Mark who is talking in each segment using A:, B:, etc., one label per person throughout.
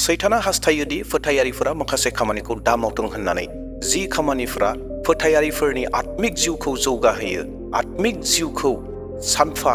A: सैताना हास्थायोदि फोथायारिफोरा माखासे खामानिखौ दा मावथों होननानै जि खामानिफोरा फोथायारिफोरनि आत्मिक जिउखौ जौगाहोयो आत्मिक जिउखौ सानफा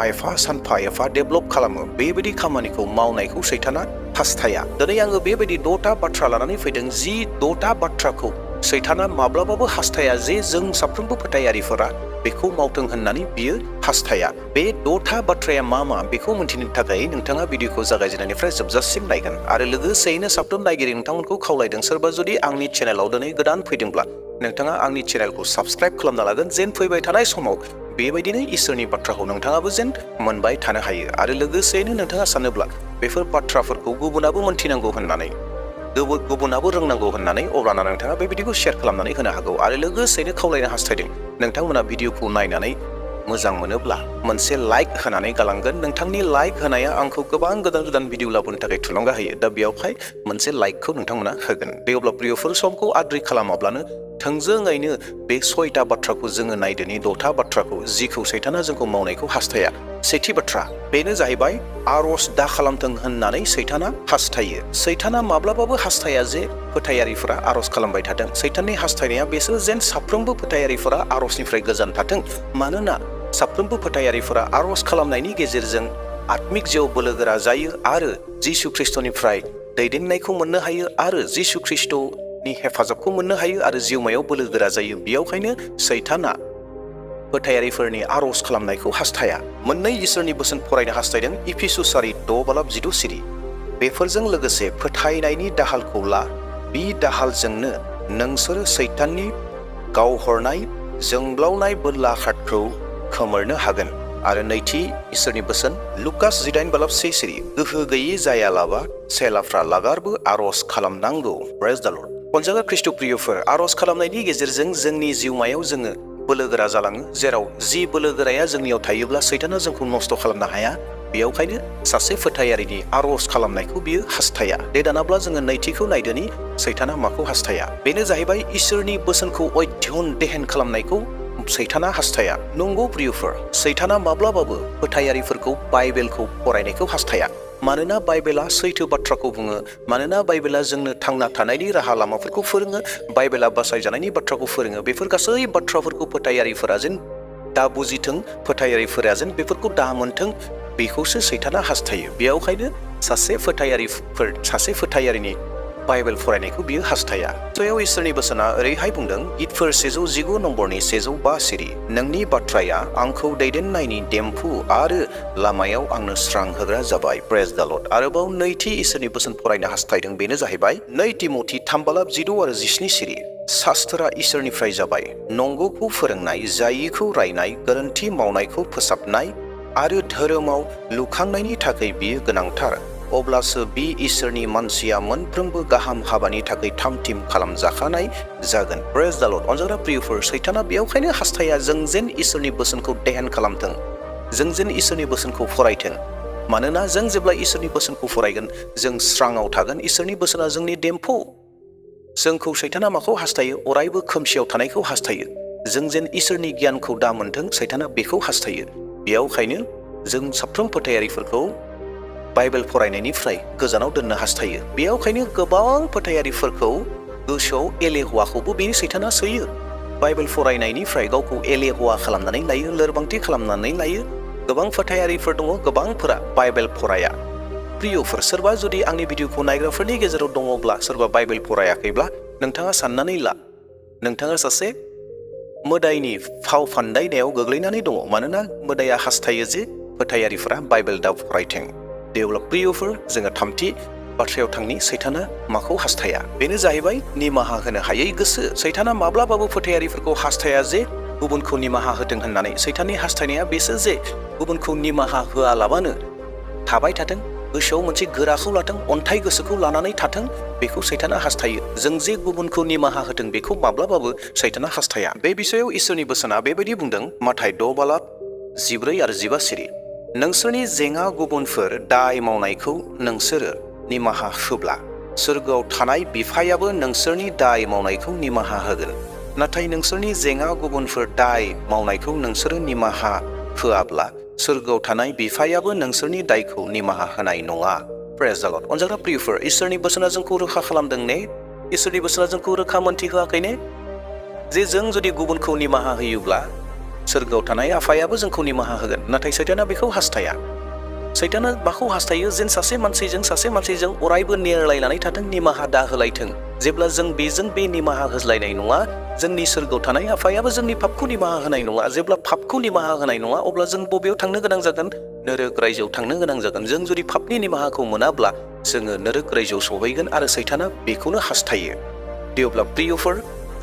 A: एफा डेभेलप खालामो बेबायदि खामानिखौ मावनायखौ सैताना हास्थाया दिनै आङो बेबायदि 6टा बाथ्रा लानानै फैदों जि 6टा बाथ्राखौ सैताना माब्लाबाबो हास्थाया जे जों साफ्रोमबो फोथायारिफोरा बेखौ मावथों होननानै बियो हास्थाया बे 6टा बाथ्राया मा बेखौ मिन्थिनो थाखाय नोंथाङा भिडिअखौ जागायजेननायनिफ्राय जोबजासिम नायगोन आरो लोगोसेयैनो साफ्रोम नायगिरि नोंथांमोनखौ खावलायदों सोरबा जुदि आंनि चेनेलाव दिनै गोदान फैदोंब्ला नोंथाङा आंनि चेनेलखौ साबस्क्राइब खालामना लागोन जेन फैबाय थानाय समाव बेबायदिनो इसोरनि बाथ्राखौ नोंथाङाबो जेन मोनबाय थानो हायो आरो लोगोसेयैनो नोंथाङा सानोब्ला बेफोर बाथ्राफोरखौ गुबुनाबो मोनथिनांगौ होननानै गुबुनाबो रोंनांगौ होननानै अब्लाना नोंथाङा बे भिडिअखौ शेयार खालामनानै होनो हागौ आरो लोगोसेयैनो खावलायनो हास्थायदों नोंथांमोना भिडिअखौ नायनानै मोजां मोनोब्ला मोनसे लाइक होनानै गालांगोन नोंथांनि लाइक होनाया आंखौ गोबां गोदान भिडिअ लाबोनो थाखाय थुलुंगा होयो दा बेयावहाय मोनसे लाइकखौ नोंथांमोना होगोन दे अब्ला प्रियफोर समखौ आद्रि खालामाब्लानो थोंजोङैनो बे 6टा बाथ्राखौ जोङो नायदोनि 6टा बाथ्राखौ जिखौ सैताना जोंखौ मावनायखौ हास्थाया सेथि बाथ्रा बेनो जाहैबाय आरज दा खालामथों होननानै सैताना हास्थायो सैताना माब्लाबाबो हास्थाया जे फोथायारिफोरा आरज खालामबाय थाथों सैताननि हास्थायनाया बेसो जेन साफ्रोमबो फोथायारिफोरा आरजनिफ्राय गोजान थाथों मानोना साफ्रोमबो फोथायारिफोरा आरज खालामनायनि गेजेरजों आत्मिक जिउआव बोलोगोरा जायो आरो जिसु ख्रिस्टनिफ्राय दैदेननायखौ मोननो हायो आरो जिसु ख्रिस्टनि हेफाजाबखौ मोननो हायो आरो जिउमायाव बोलोगोरा जायो बेयावखायनो सैताना फोथायारिफोरनि आरज खालामनायखौ हास्थाया मोननै इसोरनि बोसोन फरायनो हास्थायदों इफिसुस 6:12 सिरि बेफोरजों लोगोसे फोथायनायनि दाहालखौ ला बे दाहालजोंनो नोंसोरो सैताननि गावहरनाय जोंब्लावनाय बोरला खारखौ खोमोरनो हागोन आरो नैथि इसोरनि बोसोन लुकास 9:1 सिरि गोहो गैयै जायालाबा सेलाफ्रा लागारबो आरज खालामनांगौ प्रेज द लर्ड अनजाग्रा ख्रिस्ट प्रियफोर आरज खालामनायनि गेजेरजों जोंनि जिउमायाव जोङो बोलोगोरा जालाङो जेराव जि बोलोगोराया जोंनियाव थायोब्ला सैताना जोंखौ नस्थ' खालामनो हाया बेयावखायनो सासे फोथायारिनि आरज खालामनायखौ बियो हास्थाया दे दानाब्ला जोङो नैथिखौ नायदोनि सैताना माखौ हास्थाया बेनो जाहैबाय इसोरनि बोसोनखौ अध्ययन देहेन खालामनायखौ सैताना हास्थाया नंगौ प्रियफोर सैताना माब्लाबाबो फोथायारिफोरखौ बाइबेलखौ फरायनायखौ हास्थाया मानोना बाइबेला सैथो बाथ्राखौ बुङो मानोना बाइबेला जोंनो थांना थानायनि राहा लामाफोरखौ फोरोङो बाइबेला बासायजानायनि बाथ्राखौ फोरोङो बेफोर गासै बाथ्राफोरखौ फोथायारिफोरा जेन दा बुजिथों फोथायारिफोरा जेन बेफोरखौ दा मोनथों बेखौसो सैताना हास्थायो बेयावखायनो सासे फोथायारिनि बाइबेल फरायनायखौ बियो हास्थाया सयाव इसोरनि बोसोना ओरैहाय बुंदों गीतफोर 119 नम्बरनि 105 सिरि नोंनि बाथ्राया आंखौ दैदेननायनि देम्फु आरो लामायाव आंनो स्रां होग्रा जाबाय प्रेज द लर्ड आरोबाव नैथि इसोरनि बोसोन फरायनो हास्थायदों बेनो जाहैबाय 2 तिमथि 3:16 आरो 17 सिरि शास्त्रा इसोरनिफ्राय जाबाय नंगौखौ फोरोंनाय जायिखौ रायनाय गोरोन्थि मावनायखौ फोसाबनाय आरो धोरोमाव लुखांनायनि थाखाय बियो गोनांथार अब्लासो बे इसोरनि मानसिया मोनफ्रोमबो गाहाम हाबानि थाखाय थामथिम खालामजाखानाय जागोन प्रेज द लर्ड अनजाग्रा प्रियफोर सैताना बेयावखायनो हास्थाया जों जेन इसोरनि बोसोनखौ देहेन खालामथों जों जेन इसोरनि बोसोनखौ फरायथों मानोना जों जेब्ला इसोरनि बोसोनखौ फरायगोन जों स्राङाव थागोन इसोरनि बोसोना जोंनि देम्फु जोंखौ सैताना माखौ हास्थायो अरायबो खोमसियाव थानायखौ हास्थायो जों जेन इसोरनि गियानखौ दा मोनथों सैताना बेखौ हास्थायो बेयावखायनो जों साफ्रोम फोथायारिफोरखौ बाइबेल फरायनायनिफ्राय गोजानाव दोननो हास्थायो बेयावखायनो गोबां फोथायारिफोरखौ गोसोआव एलेहुवाखौबो बे सैताना सोयो बाइबेल फरायनायनिफ्राय गावखौ एलेहुवा खालामनानै लायो लोरबांथि खालामनानै लायो गोबां फोथायारिफोर दङ गोबांफोरा बाइबेल फराया प्रियफोर सोरबा जुदि आंनि भिडिअखौ नायग्राफोरनि गेजेराव दङब्ला सोरबा बाइबेल फरायाखैब्ला नोंथाङा साननानै ला नोंथाङा सासे मोदायनि फाव फान्दायनायाव गोग्लैनानै दङ मानोना मोदाया हास्थायो जे फोथायारिफोरा बाइबेल दा फरायथों देवब्ला प्रियफोर जोङो थामथि बाथ्रायाव थांनि सैताना माखौ हास्थाया बेनो जाहैबाय निमाहा होनो हायै गोसो सैताना माब्लाबाबो फोथायारिफोरखौ हास्थाया जे गुबुनखौ निमाहा होथों होननानै सैताननि हास्थायनाया बेसो जे गुबुनखौ निमाहा होआलाबानो थाबाय थाथों गोसोआव मोनसे गोराखौ लाथों अन्थाइ गोसोखौ लानानै थाथों बेखौ सैताना हास्थायो जों जे गुबुनखौ निमाहा होथों बेखौ माब्लाबाबो सैताना हास्थाया बे बिषयाव इसोरनि बोसोना बेबायदि बुंदों माथाय 6:14 आरो 15 सिरि नोंसोरनि जेंना गुबुनफोर दाय मावनायखौ नोंसोरो निमाहा होब्ला सोरगोआव थानाय बिफायाबो नोंसोरनि दाय मावनायखौ निमाहा होगोन नाथाय नोंसोरनि जेंना गुबुनफोर दाय मावनायखौ नोंसोरो निमाहा होआब्ला सोरगोआव थानाय बिफायाबो नोंसोरनि दायखौ निमाहा होनाय नङा प्रेज द लर्ड। अनजाग्रा प्रियफोर, इसोरनि बोसोना जोंखौ रोखा खालामदों ने? इसोरनि बोसोना जोंखौ रोखा मोनथि होआखै ने? जे जों जुदि गुबुनखौ निमाहा होयोब्ला सोरगोआव थानाय आफायाबो जोंखौ निमाहा होगोन। नाथाय सैताना बेखौ हास्थाया। सैताना माखौ हास्थायो? जेन सासे मानसिजों अरायबो नेरलायनानै थाथों, निमाहा दा होलायथों। जेब्ला जों बेजों बे निमाहा होज्लायनाय नङा, जोंनि सोरगोआव थानाय आफायाबो जोंनि पापखौ निमाहा होनाय नङा। जेब्ला पापखौ निमाहा होनाय नङा, अब्ला जों बबेयाव थांनो गोनां जागोन? नोरक रायजोआव थांनो गोनां जागोन। जों जुदि पापनि निमाहाखौ मोनाब्ला जोङो नोरक रायजोआव सहैगोन आरो सैताना बेखौनो हास्थायो। अब्ला प्रियफोर,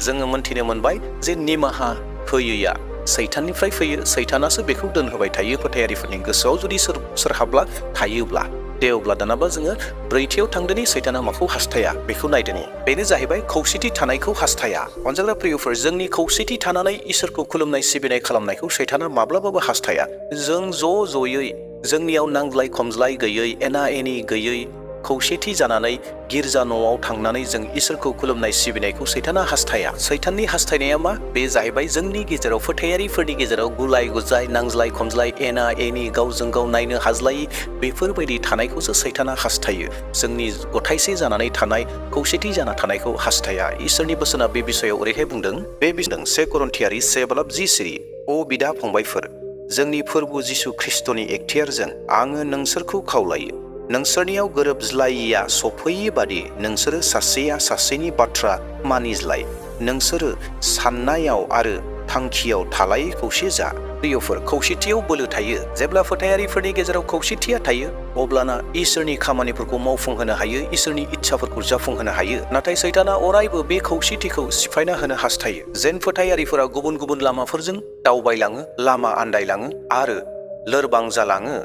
A: जोङो मोनथिनो मोनबाय जे निमाहा होयैया सैताननिफ्राय फैयो। सैतानासो बेखौ दोनहोबाय थायो फोथायारिफोरनि गोसोआव जुदि सोरहाब्ला थायोब्ला। अब्ला दानाबा जोङो ब्रैथियाव थांदोनि सैताना माखौ हास्थाया बेखौ नायदोनि। बेनो जाहैबाय खौसेथि थानायखौ हास्थाया। अनजाग्रा प्रियफोर, जोंनि खौसेथि थानानै इसोरखौ खुलुमनाय सिबिनाय खालामनायखौ सैताना माब्लाबाबो हास्थाया। जों ज'यै जोंनियाव नांज्लाय खमज्लाय गैयै, एना एनि गैयै खौसेथि जानानै गिर्जा न'आव थांनानै जों इसोरखौ खुलुमनाय सिबिनायखौ सैताना हास्थाया। सैताननि हास्थायनाया मा? बे जाहैबाय जोंनि गेजेराव, फोथायारिफोरनि गेजेराव गुलाय गुजाय, नांज्लाय खमज्लाय, एना एनि, गावजों गाव नायनो हाज्लायि बेफोरबायदि थानायखौसो सैताना हास्थायो। जोंनि गथायसे जानानै थानाय, खौसेथि जाना थानायखौ हास्थाया। इसोरनि बोसोना बे बिसयाव ओरैहाय बुंदों, 2 करन्थियारि 1:10। अ बिदा फंबायफोर, जोंनि फोरबो जिसु ख्रिस्टनि एखथियारजों आङो नोंसोरखौ खावलायो, नोंसोरनियाव गोरोबज्लायिया सफैयै बादि नोंसोरो सासेया सासेनि बाथ्रा मानिज्लाय। नोंसोरो साननायाव आरो थांखियाव थालायै खौसे जा। प्रियफोर, खौसेथियाव बोलो थायो। जेब्ला फोथायारिफोरनि गेजेराव खौसेथिया थायो, अब्लाना इसोरनि खामानिफोरखौ मावफुंहोनो हायो, इसोरनि इच्छाफोरखौ जाफुंहोनो हायो। नाथाय सैताना अरायबो बे खौसेथिखौ सिफायना होनो हास्थायो। जेन फोथायारिफोरा गुबुन गुबुन लामाफोरजों दावबायलाङो, लामा आन्दायलाङो आरो लोरबां जालाङो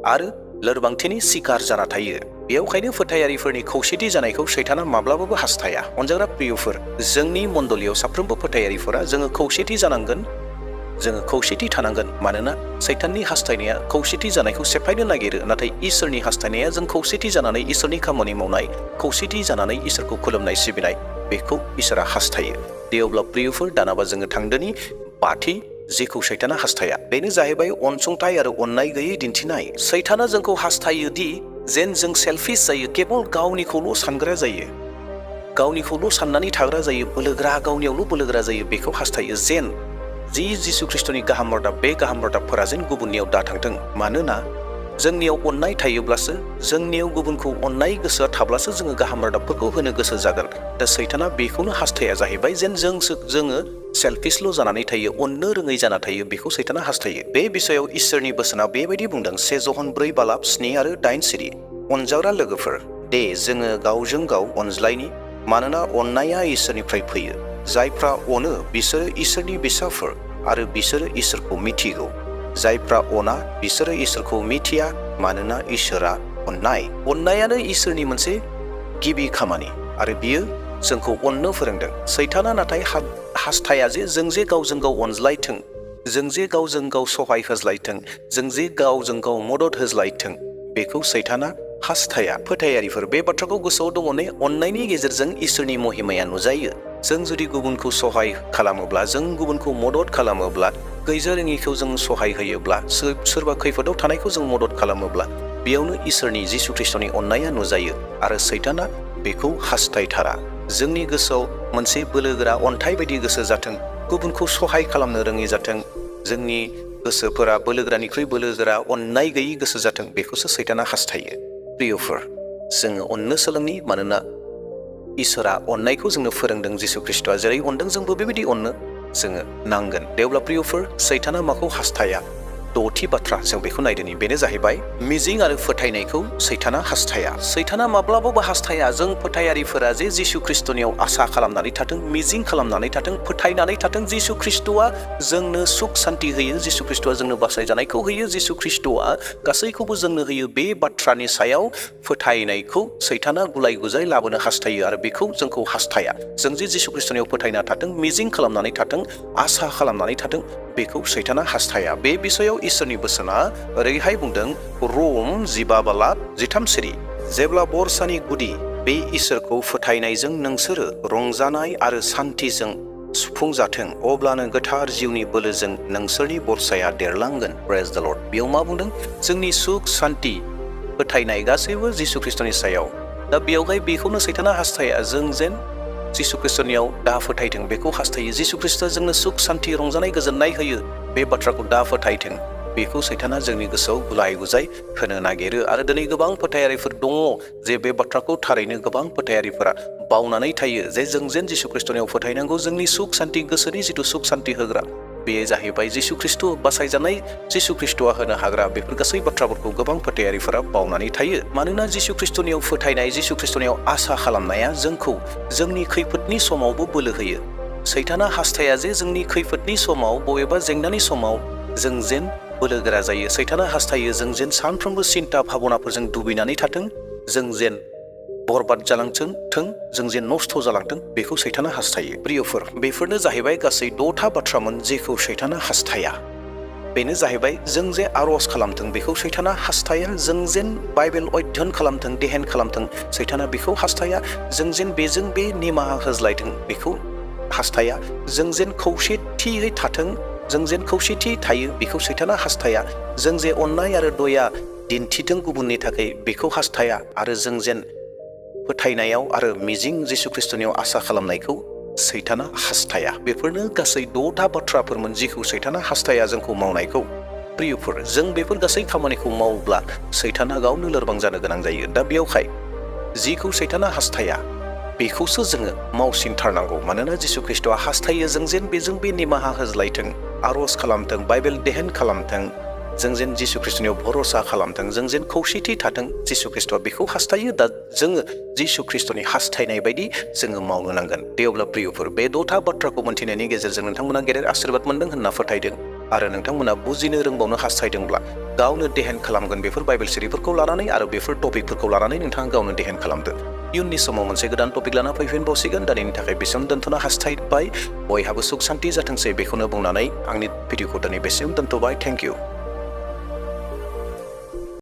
A: आरो लोरबांथिनि सिकार जाना थायो। बेयावखायनो फोथायारिफोरनि खौसेथि जानायखौ सैताना माब्लाबाबो हास्थाया। अनजाग्रा प्रियफोर, जोंनि मण्डलीयाव साफ्रोमबो फोथायारिफोरा जोङो खौसेथि जानांगोन, जोङो खौसेथि थानांगोन। मानोना सैताननि हास्थायनाया खौसेथि जानायखौ सेफायनो नागिरो, नाथाय इसोरनि हास्थायनाया जों खौसेथि जानानै इसोरनि खामानि मावनाय, खौसेथि जानानै इसोरखौ खुलुमनाय सिबिनाय, बेखौ इसोरा हास्थायो। अब्ला प्रियफोर, दानाबा जोङो थांदोनि बाथि जेखौ सैताना हास्थाया। बेनो जाहैबाय अनसुंथाय आरो अननाय गैयै दिन्थिनाय। सैताना जोंखौ हास्थायो दि जेन जों सेल्फिश जायो, केबल गावनिखौल' सानग्रा जायो, गावनिखौल' साननानै थाग्रा जायो, बोलोग्रा, गावनियावल' बोलोग्रा जायो। बेखौ हास्थायो जेन जिसु ख्रिस्टनि गाहाम रादाब, बे गाहाम रादाबफोरा जेन गुबुननियाव दा थांथों। मानोना जोंनियाव अननाय थायोब्लासो, जोंनियाव गुबुनखौ अननाय गोसोआ थाब्लासो जोङो गाहाम रादाबफोरखौ होनो गोसो जागोन। दा सैताना बेखौनो हास्थाया जाहैबाय जेन जोङो सेल्फिशल' जानानै थायो, अननो रोङै जाना थायो। बेखौ सैताना हास्थायो। बे बिसयाव इसोरनि बोसोना बेबायदि बुंदों, 1 जन 4:7-8। अनजाग्रा लोगोफोर, जोङो गावजों गाव अनज्लायनि, मानोना अननाया इसोरनिफ्राय फैयो। जायफ्रा अनो बिसोरो इसोरनि बिसाफोर आरो बिसोरो इसोरखौ मिथिगौ। जायफ्रा अना बिसोरो इसोरखौ मिथिया, मानोना इसोरा अननाय। अननायानो इसोरनि मोनसे गिबि खामानि आरो बियो जोंखौ अननो फोरोंदों। सैताना नाथाय हास्थाया जे जों जे गावजों गाव अनज्लायथों, जों जे गावजों गाव सहाय होज्लायथों, जों जे गावजों गाव मदद होज्लायथों, बेखौ सैताना हास्थाया। फोथायारिफोर, बे बाथ्राखौ गोसोआव दङ ने? अननायनि गेजेरजों इसोरनि महिमाया नुजायो। जों जुदि गुबुनखौ सहाय खालामोब्ला, जों गुबुनखौ मदद खालामोब्ला, गैजारोङिखौ जों सहाय होयोब्ला, सोरबा खैफोदाव थानायखौ जों मदद खालामोब्ला, बेयावनो इसोरनि जिसु ख्रिस्टनि अननाया नुजायो। आरो सैताना बेखौ हास्थायथारा। जोंनि गोसोआव मोनसे बोलोगोरा अन्थाइ बायदि गोसो जाथों, गुबुनखौ सहाय खालामनो रोङि जाथों, जोंनि गोसोफोरा बोलोगोरानिख्रुइ बोलोगोरा, अननाय गैयि गोसो जाथों, बेखौसो सैताना हास्थायो। प्रियफोर, जोङो अननो सोलोंनि, मानोना इसोरा अननायखौ जोंनो फोरोंदों। जिसु ख्रिस्टआ जेरै अनदों, जोंबो बेबायदि अननो जोङो नांगोन। अब्ला प्रियफोर, सैताना माखौ हास्थाया? द'थि बाथ्रा जों बेखौ नायदोनि। बेनो जाहैबाय मिजिं आरो फोथायनायखौ सैताना हास्थाया। सैताना माब्लाबाबो हास्थाया जों फोथायारिफोरा जे जिसु ख्रिस्टनियाव आसा खालामनानै थाथों, मिजिं खालामनानै थाथों, फोथायनानै थाथों। जिसु ख्रिस्टआ जोंनो सुख सान्ति होयो, जिसु ख्रिस्टआ जोंनो बासायजानायखौ होयो, जिसु ख्रिस्टआ गासैखौबो जोंनो होयो। बे बाथ्रानि सायाव फोथायनायखौ सैताना गुलाय गुजाय लाबोनो हास्थायो आरो बेखौ जोंखौ हास्थाया। जों जे जिसु ख्रिस्टनियाव फोथायना थाथों, मिजिं खालामनानै थाथों, आसा खालामनानै थाथों, बेखौ सैताना हास्थाया। बे बिसयाव इसोरनि बोसोना ओरैहाय बुंदों, रम 15:13। जेब्ला बरसानि गुदि बे इसोरखौ फोथायनायजों नोंसोरो रंजानाय आरो सान्थिजों सुफुंजाथों, अब्लानो गोथार जिउनि बोलोजों नोंसोरनि बरसाया देरलांगोन। प्रेज द लर्ड। बेयाव मा बुंदों? जोंनि सुख सान्ति फोथायनाय गासैबो जिसु ख्रिस्टनि सायाव। दा बेयावहाय बेखौनो सैताना हास्थाया जों जेन जिसु ख्रिस्टनियाव दा फोथायथों बेखौ हास्थायो। जिसु ख्रिस्टआ जोंनो सुख सान्थि रंजानाय गोजोननाय होयो बे बाथ्राखौ दा फोथायथों बेखौ सैताना जोंनि गोसोआव गुलाय गुजाय होनो नागिरो। आरो दिनै गोबां फोथायारिफोर दङ जे बे बाथ्राखौ थारैनो गोबां फोथायारिफोरा बावनानै थायो जे जों जेन जिसु ख्रिस्टनियाव फोथायनांगौ। जोंनि सुख सान्थि गोसोनि जिथु सुख सान्थि होग्रा बेयो जाहैबाय जिसु ख्रिस्ट, बासायजानाय जिसु ख्रिस्टआ होनो हाग्रा। बेफोर गासै बाथ्राफोरखौ गोबां फोथायारिफोरा बावनानै थायो। मानोना जिसु ख्रिस्टनियाव फोथायनाय, जिसु ख्रिस्टनियाव आसा खालामनाया जोंखौ जोंनि खैफोदनि समावबो बोलो होयो। सैताना हास्थाया जे जोंनि खैफोदनि समाव बबेबा जेंनानि समाव जों जेन बोलो गोरा जायो। सैताना हास्थायो जों जेन सानफ्रोमबो सिन्ता भाबनाफोरजों दुबैनानै थाथों, जों जेन बरबाद जालांथों, जों जेन नस्थ' जालांथों बेखौ सैताना हास्थायो। प्रियफोर, बेफोरनो जाहैबाय गासै 6था बाथ्रामोन जेखौ सैताना हास्थाया। बेनो जाहैबाय जों जे आर'ज खालामथों बेखौ सैताना हास्थाया। जों जेन बाइबेल अध्ययन खालामथों, ध्यान खालामथों सैताना बेखौ हास्थाया। जों जेन बेजों बे निमाहा होज्लायथों बेखौ हास्थाया। जों जेन खौसेथियै थाथों, जों जेन खौसेथि थायो बेखौ सैताना हास्थाया। जों जे अननाय आरो दया दिन्थिथों गुबुननि थाखाय बेखौ हास्थाया। आरो जों जेन फोथायनायाव आरो मिजिं जिसु ख्रिस्टनियाव आसा खालामनायखौ सैताना हास्थाया। बेफोरनो गासै 6था बाथ्राफोरमोन जिखौ सैताना हास्थाया जोंखौ मावनायखौ। प्रियफोर, जों बेफोर गासै खामानिखौ मावोब्ला सैताना गावनो लोरबां जानो गोनां जायो। दा बेयावहाय जिखौ सैताना हास्थाया बेखौसो जोङो मावसिनथारनांगौ। मानोना जिसु ख्रिस्टआ हास्थायो जों जेन बेजों बे निमाहा होज्लायथों, आर'ज खालामथों, बाइबेल ध्यान खालामथों, जों जेन जिसु ख्रिस्टनियाव भरसा खालामथों, जों जेन खौसेथि थाथों। जिसु ख्रिस्टआ बेखौ हास्थायो। दा जोङो जिसु ख्रिस्टनि हास्थायनाय बायदि जोङो मावनो नांगोन। दे अब्ला प्रियफोर, बे 6था बाथ्राखौ मोन्थिनायनि गेजेरजों नोंथांमोना गेदेर आशीर्बाद मोनदों होनना फोथायदों आरो नोंथांमोना बुजिनो रोंबावनो हास्थायदोंब्ला गावनो ध्यान खालामगोन बेफोर बाइबेल सिरिफोरखौ लानानै आरो बेफोर टपिकफोरखौ लानानै नोंथाङा गावनो ध्यान खालामदो। इयुननि समाव मोनसे गोदान टपिक लाना फैफिनबावसिगोन। दिनैनि थाखाय बेसेयावनो दोनथ'नो हास्थायबाय। बयहाबो सुख सान्थि जाथोंसै बेखौनो बुंनानै आंनि भिडिअखौ दिनै बेसेयावनो दोनथ'बाय। Thank you.